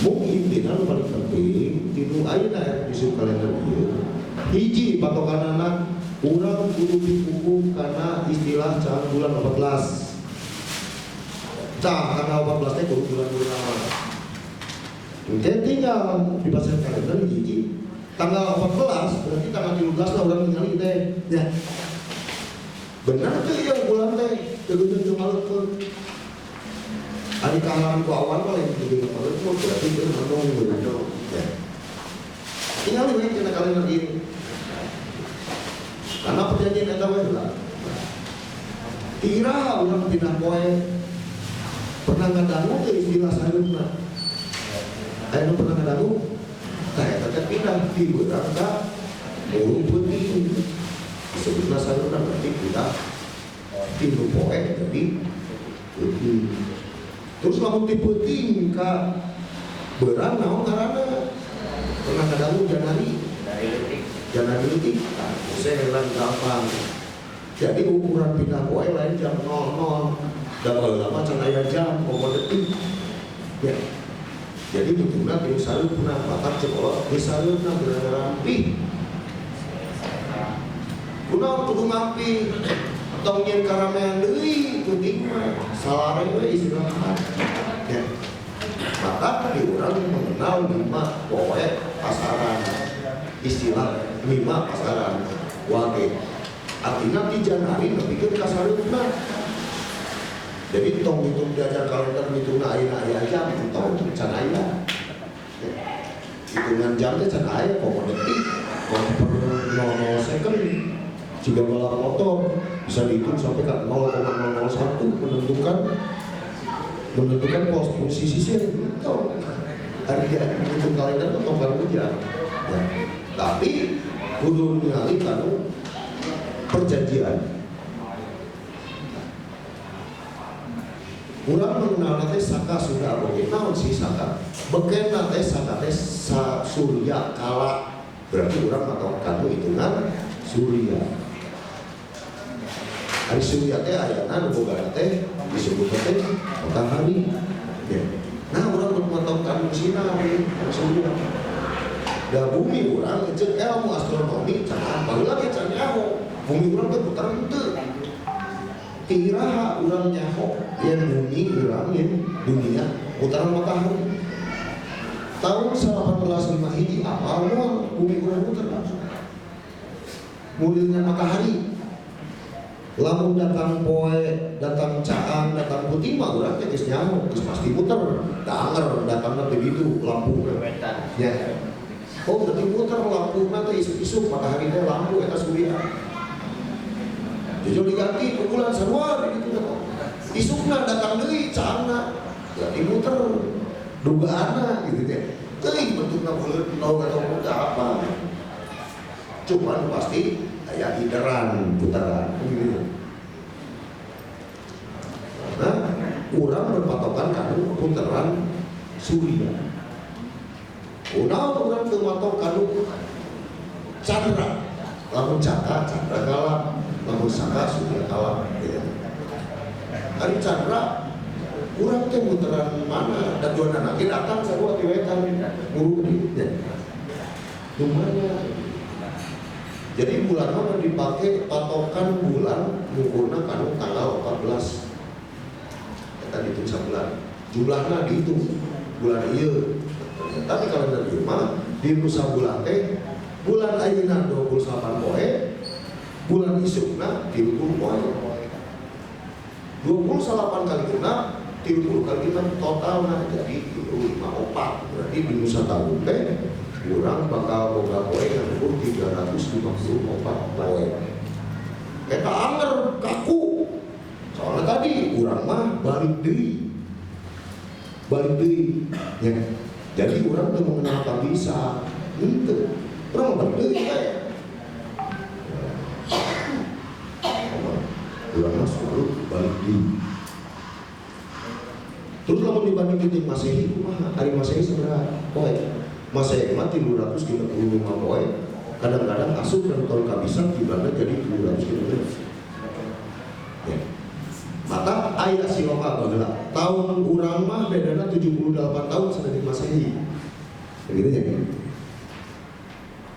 Mung intina nu paling penting tinu ayeuna isu kalender ieu. Hiji patokanana urang kudu dikukuh karena istilah caang bulan 14. Caang tanggal 14 teh kudu bulan purnama. Engke tinggal di pasar kalender hiji tanggal 14 berarti tanggal 13 lah urang ningali teh. Ya. Benar tuh ya bulan teh teu teu maleupeuh. Ari kahalang ku awan mah lain teu maleupeuh berarti teu mendung gitu. Ya. Tinggal we kana kalender ini. Karena perjanjian eta we lah. Tira urang pindah poe pernah ngadangu teh istilah sareupna. Aya nu pernah ngadangu? Tah eta teh pindah ti beurang ka murung peuting. Disebutna sareupna berarti pindah ti nu poe jadi peuting. Terus lamun ti peuting ka beurang naon ngaranna? Pernah ngadangu janari? Janari leutik. Tah, seheran gampang. Jadi ukuran pindah poe lain jam 00. Da baheula mah can aya jam komo detik. Ya. Jadi hitungna ti sareupna matak ceuk Allah geus sareupna geura rampih. Kunaon kudu ngampih? Tong nyieun karamean deui peuting mah salare we istirahat. Ya. Maka di urang mengenal 5 poe pasaran. Istilah 5 pasaran. Wage. Artinya di Januari nepikeun ka sareupna. Jadi tong hitung diajar kalender hitungna ayeuna aya jam tong can aya. Hitungan jam teh can aya komo detik, komo per 00 second. Jika balap motor bisa dihitung sampai ke 0,001 menentukan posisi sen. Tong hari dia hitung kalender tong baru jam. Ya. Tapi kudu ningali kanu perjanjian. Urang mengenal teh saka Sunda oge. Naon sih saka? Beken teh saka teh sa surya kala. Berarti urang matok kanu hitungan surya. Ari surya teh ayana nu boga teh disebut teh matahari. Ya. Nah urang matok kanu sinar surya. Da bumi urang jeung ilmu astronomi can baheula ge can nyaho. Bumi urang teh putar henteu. Tiraha urang nyaho yen bumi urang yen dunia putaran matahari. Tahun 1805 hiji apal moal bumi urang muter mulirnya matahari. Lamun datang poe, datang caang, datang putih mah urang teh geus nyaho, geus pasti muter. Da anger datangna teh ditu lampuna. Ya. Oh, berarti muter lampuna teh isuk-isuk matahari teh lampu eta surya. Jujur diganti pukulan sarua gitu kan. Isukna datang deui caangna berarti muter dugaanna gitu teh. Teuing bentukna buleut nol atau apa. Cuman pasti aya ideran putaran gitu. Nah, urang berpatokan kanu putaran surya. Kunaon urang teu matok kanu candra. Lamun caka candra kala, lamun saka surya kala gitu. Ari candra urang teh muteran mana dan dua nanti datang sarua ti wetan ngurung di ya. Lumayan. Jadi bulan mah dipakai patokan bulan ngukurna kanu tanggal 14. Eta dihitung sabulan. Jumlahna dihitung bulan ieu. Ternyata di kalender ieu mah di nu sabulan teh bulan ayeuna 28 poe, bulan isukna 30 poe. 28 kali genap, 30 kali genap totalna jadi 54. Berarti di nusa tahun teh urang bakal boga poe ngukur 354 poe. Eta anger kaku. Soalnya tadi urang mah balik deui. Balik deui. Ya. Jadi urang teu mengenal kabisa. Henteu. Urang mah balik deui we. Urang mah selalu balik deui. Terus lamun dibanding jeung Masehi kumaha? Ari Masehi sabaraha poe? Masehi mah 335 poe. Kadang-kadang asup dan tahun kabisa jumlahnya jadi 335. Ya. Mata aya siloka baheula. Tahun urang mah bedana 78 tahun sampai di Masehi. Begitu ya.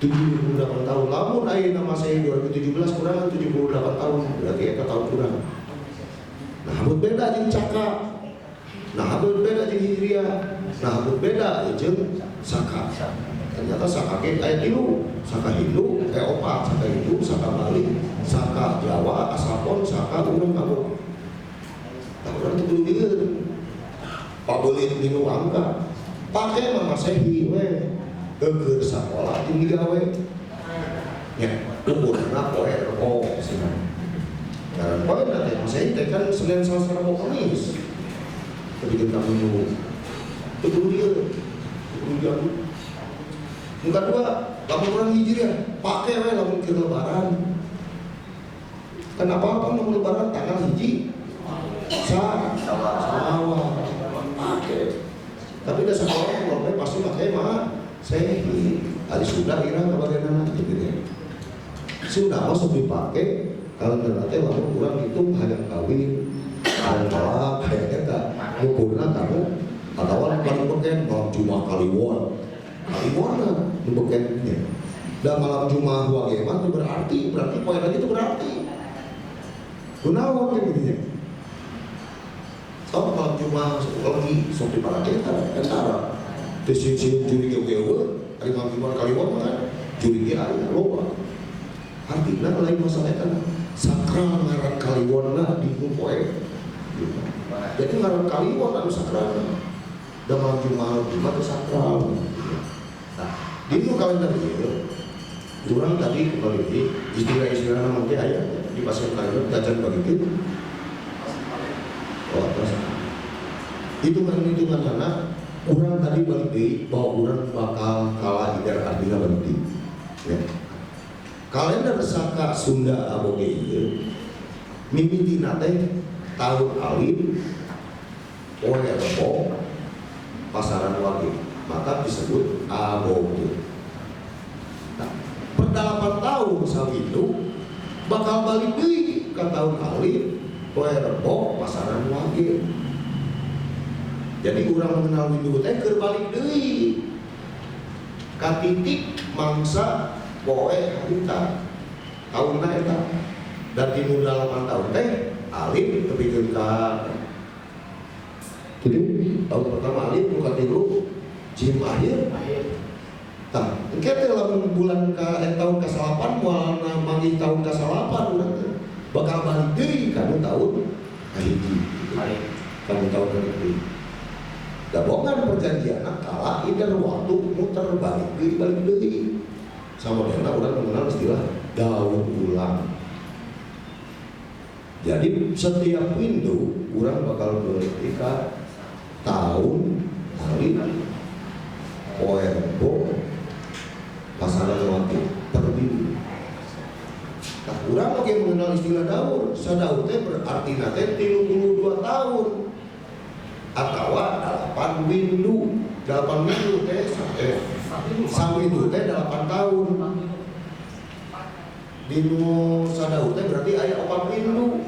78 tahun. Lamun ayeuna Masehi 2017 kurang 78 tahun, berarti eta tahun kurang. Nah, mun beda jeung Caka. Nah, mun beda jeung Hijriah. Nah, mun beda jeung Saka. Ternyata Saka ge aya tilu, Saka Hindu, opat, Saka Hindu, Saka Bali, Saka Jawa, Asapon, Saka urang kamu. Tah, urang teu kudu lieur. Pabeulit dinu angka. Pake mah Masehi we. Keur sakola jeung digawe. Nya, ukurna poe Rebo cenah. Ngaran poe na teh Masehi teh kan Senin, Selasa, Rabu, Kamis. Tapi kita Minggu. Teu kudu lieur. Teu kudu jago. Yang kedua, lamun urang Hijriah, pake we lamun keur lebaran. Kenapa apa lamun lebaran tanggal 1 Sawal pake. Tapi dah sekolah kalau pasti pakai mah Masehi. Ari Sunda kira kabagianana gitu ya. Sunda mah sok dipake kalender teh lamun urang hitung hayang kawin, hayang talak, hayang eta ngukurna kamu atawa paling beken malam Jumat Kaliwon. Kaliwon nu beken nya. Dan malam Jumat wage mah itu berarti poin lagi itu berarti. Kunaon kan gitu nya. Sok malam Jumat lagi sok diparake eta entara. Teu sieun jurig ge eueuh, ari malam Jumat Kaliwon mah kan jurig ge aya loba. Artinya lain masalah eta sakral ngaran Kaliwonna di nu poe. Jadi ngaran Kaliwon anu sakral. Da malam Jumat Jumat teh sakral. Nah, di nu kalender ieu urang tadi kembali di istilah-istilah nama teh aya di pasien kalender tacan begitu. Oh, terus hitungan-hitungan mana urang tadi balik deui bahwa urang bakal kalah idar artinya balik deui. Ya. Kalender Saka Sunda Aboge ieu mimitina teh tahun alif poe Rebo pasaran wage, maka disebut Aboge. Nah, per 8 tahun sawindu bakal balik deui ka tahun alif poe Rebo pasaran wage. Jadi urang mengenal windu teh keur balik deui ka titik mangsa poe harita taunna eta. Dan di 8 tahun teh alif tepikeun ka jadi tahun pertama alif nu katilu jim akhir. Tah, engke teh lamun bulan ka tahun ka-8 moal manggih tahun ka-8 urang teh bakal balik deui ka nu tahun kahiji. Ka nu tahun kahiji. Gabungan perjanjian kala idar waktu muter balik deui balik deui. Sama dengan orang mengenal istilah daur ulang. Jadi setiap windu urang bakal berarti ka tahun alif poe Rebo pasaran waktu per windu. Nah, urang oge mengenal istilah daur. Sadaur teh berarti teh 32 tahun atau 8 windu. 8 windu teh sawindu teh 8 tahun. Dinu sadaur teh berarti aya 4 windu.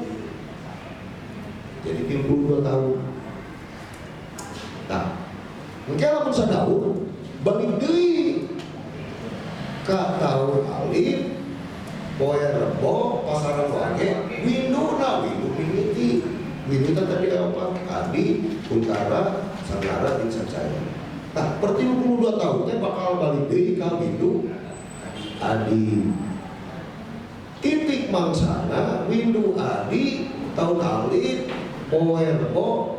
Jadi 32 tahun. Nah, engke lamun sadaur balik deui ka tahun alif poe Rebo pasaran wage winduna windu mimiti. Windu teh tadi aya opat, Adi, Untara, Sangara, jeung Sancaya. Nah, per 32 tahun teh bakal balik deui ka windu Adi. Titik mangsana windu Adi tahun alif poe Rebo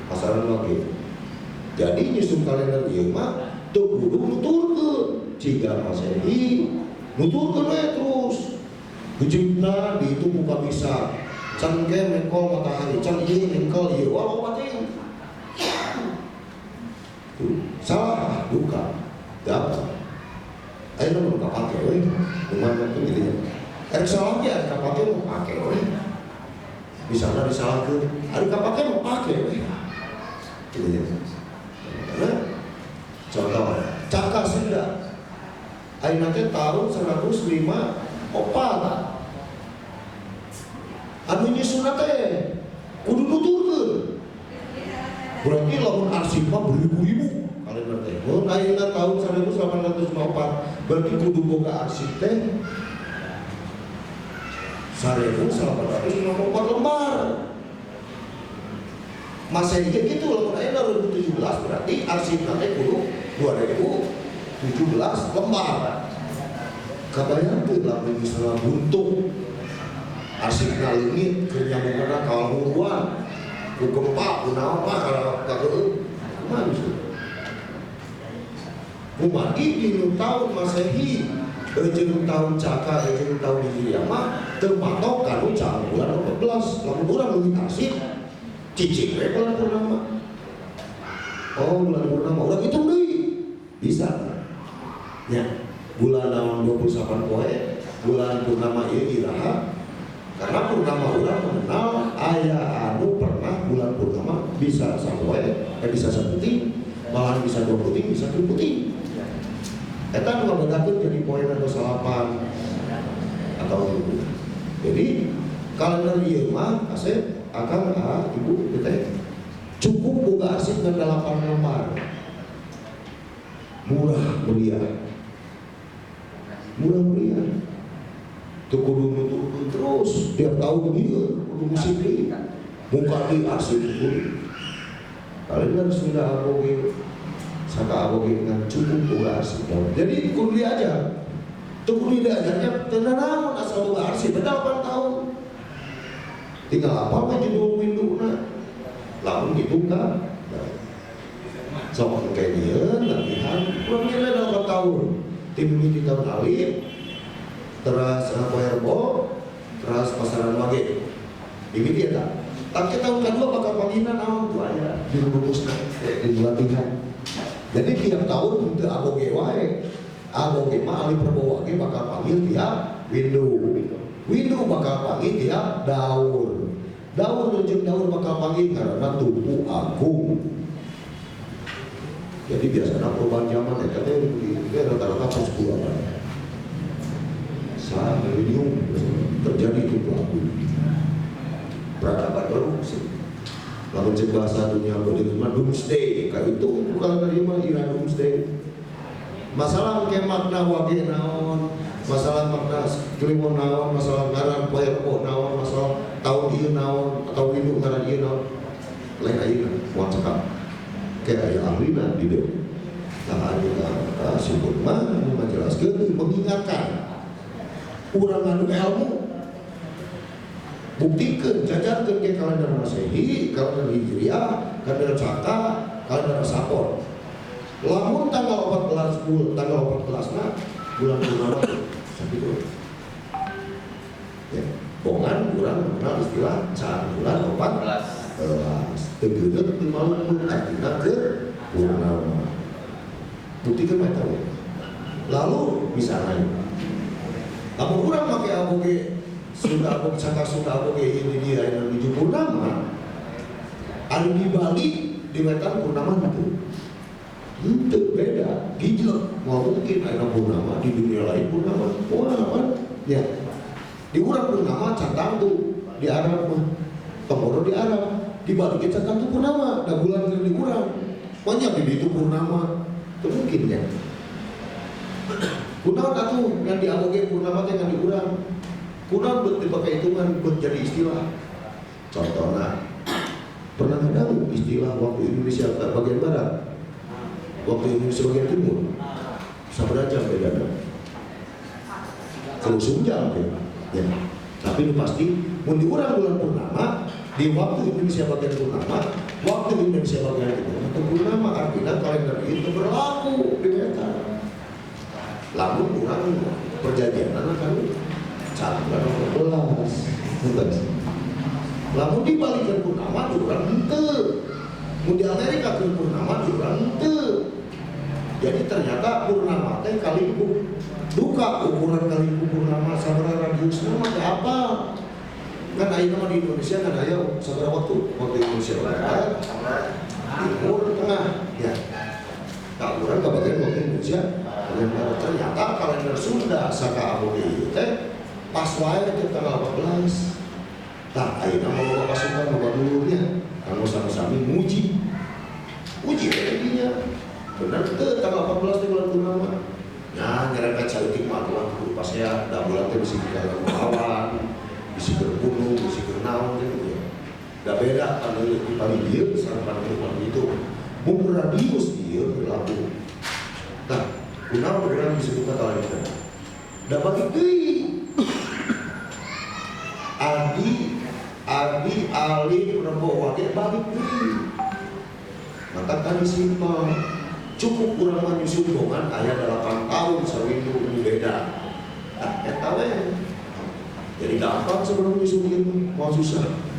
pasaran wage. Jadi nyusun kalender ieu mah teu kudu nuturkeun ciga Masehi nuturkeun we terus. Hijibna dihitung ku kabisa. Can ke mengkol matahari, can ieu mengkol ieu, wah loba teuing. Tuh, salah duka. Dapat. Ayeuna mun kapake we, lumayan tuh gitu ya. Erek salah ge ari kapake mah pake we. Misalnya disalahkeun, ari kapake mah pake we. Gitu ya. Karena contoh, Caka Sunda ayeuna teh tahun 105 opat. Anu nyusunna teh kudu nuturkeun. Berarti lamun arsip mah beribu-ribu kalender teh. Mun ayeuna tahun 2024, berarti kudu boga arsip teh 1854 lembar. Masehi gitu. Lamun aya 2017, berarti arsip nanti kudu 2017 lembar. Kabayang teu lamun misalnya buntung, arsipna leungit, keur nyambungkeunna kawal huruan ku gempa, ku naon mah, kalau kakeueuh kumaha bisa? Kumargi dinu tahun Masehi jeung tahun Caka jeung tahun Hijriah mah teu matok kanu bulan 14. Lamun urang leuwih arsip, cicing we bulan purnama. Oh, bulan purnama, urang hitung deui bisa ya, bulan naon, 28 poe bulan purnama ieu iraha. Karena purnama urang mengenal aya anu pernah bulan purnama bisa sapoe, bisa saputing, malahan bisa dua puting, bisa tiga puting. Eta nu ngabedakeun jadi poe atau salapan atau gitu. Jadi kalender ieu mah kasep, akang, ah, ibu, teteh, cukup boga arsip ngan 8 lembar. Murah meriah, murah meriah. Teu kudu nuturkeun terus tiap tahun ieu kudu musim deui muka di arsip kudu kalender Sunda Aboge, Saka Aboge ngan cukup boga arsip. Jadi kudu diajar, teu kudu diajarnya teu naon, asal boga arsip 8 tahun tinggal apa we judul winduna lamun gitu kan. Sok kayak dia latihan kurang nilai 8 tahun tim di tahun alif, terus poe Rebo, terus pasaran wage begitu ya. Tak tapi tahun kedua bakal panggilan naon tuh aya di rumusna di latihan. Jadi tiap tahun untuk aboge wae, aboge mah alif Rebo wage bakal panggil tiap windu, windu bakal panggil tiap daur, daur jeung daur bakal panggil karena tumpu agung. Jadi biasanya perubahan zaman ya katanya di rata-rata pas 10 abad saat milenium terjadi tumpu agung, peradaban baru sih. Lamun cek bahasa dunia modern mah doomsday, kayak itu bukan dari mah ira doomsday. Masalah ke makna wage naon, masalah makna kliwon naon, masalah ngaran poe rebo naon, masalah tahun ieu naon atau windu ngaran ieu naon, lain ayeuna moal cekap. Kayak aya ahlina di dieu. Nah, ayeuna simpul mah menjelaskeun, mengingatkan urang anu ilmu, buktikan, jajarkan ke kalender Masehi, kalender Hijriah, kalender Caka, kalender Sapon. Lamun tanggal 14 bulan, tanggal 14 nah bulan purnama sakitu ya. Bongan urang mengenal istilah can bulan 14 teu geuneuh, teu malu, artinya ke purnama. Buktikan mah eta we. Lalu misalnya lamun urang make aboge Sunda, aboge Saka Sunda, aboge ini dia yang menuju purnama, anu di Bali di wetan purnama itu itu beda gijlek. Mau mungkin ada purnama di dunia lain, purnama wah apa ya di urang purnama can tangtu di Arab mah temboro di Arab, di Bali can tangtu purnama da bulan di urang banyak di itu purnama itu mungkin ya. Kunaon atuh yang di aboge purnama teh di urang? Kunaon bet dipakai hitungan, bet jadi istilah? Contohnya, pernah ada istilah waktu Indonesia bagian barat, waktu Indonesia bagian timur, sabaraha jam bedana? Kelusung jam ya. Ya. Tapi itu pasti mun di urang bulan purnama, di waktu Indonesia bagian purnama, waktu Indonesia bagian timur itu purnama, artinya kalender itu berlaku di wetan. Lamun urang perjanjian kan can bulan 14. Punten. Lamun dibalikan purnama di urang henteu. Mun di Amerika ke purnama di urang henteu. Jadi ternyata purnama teh kalingkup duka ukuran kalingkup purnama sabaraha radiusna mah teh apa? Kan ayeuna mah di Indonesia kan aya sabaraha waktu? Waktu Indonesia barat, timur, tengah, ya. Tak urang kabagian waktu Indonesia bagian barat. Ternyata kalender Sunda Saka Aboge ieu teh pas wae teh tanggal 14. Tah ayeuna mah loba pasukan, loba dulurnya kanggo sami-sami muji. Uji we dinya. Bener teu tanggal 14 teh bulan purnama? Nah, nyerempet saeutik mah tuh kudu pasea da bulan teh bisi di awan, bisi keur gunung, bisi keur naon gitu ya. Da beda pandeuleuh di paling dieu sareng pandeuleuh paling itu. Mun radius ieu berlaku. Nah, kunaon urang disebutna kalangit? Da balik deui. Adi Adi Ali Rebo Wage balik deui. Maka tadi simpel, cukup kurang menyusun bongan aya 8 tahun sawindu ini beda. Nah, eta we. Jadi gampang sebelum nyusun itu, mau susah.